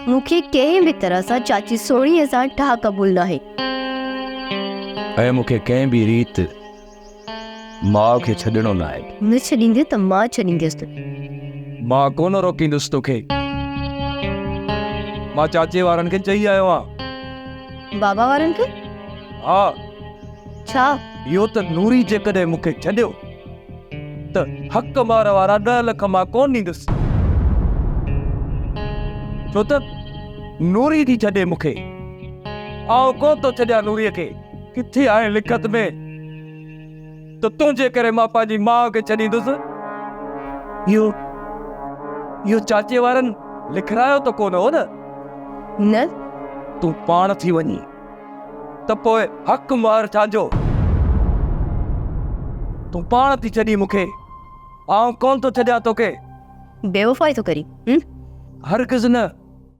مون کي ڪنهن به طرح سان چاچي سهڻيء سان ٺاهه قبول ناهي. ۽ مون کي ڪنهن به ريت ماء کي ڇڏڻو ناهي. نه ڇڏيندين ته مان ڇڏينديس توکي. مان ڪونه روڪيندس توکي. مان چاچي وارن کي چئي آيو آهيان. بابا وارن کي؟ ها. ڇا؟ اهو ته نوري جيڪڏهن مون کي ڇڏيو ته حق مار وارا ڏهه لک مان ڪونه ڏيندس. ڇو ته نوري ٿي ڇڏي مون کي. آئون ڪونه ٿو ڇڏيان نوريء کي. ڪٿي آهي لکت ۾ ته تنهنجي ڪري مان پنهنجي ماء کي ڇڏيندس. اهو اهو چاچي وارن لکرايو ته ڪونه هو نه؟ نه. تون پاڻ ٿي وڃين. ته پوء حق مهر ڇا جو؟ تون پاڻ ٿي ڇڏين مون کي، آئون ڪونه ٿو ڇڏيان توکي. بيوفائي ٿو ڪرين، هم؟ هرگز نه.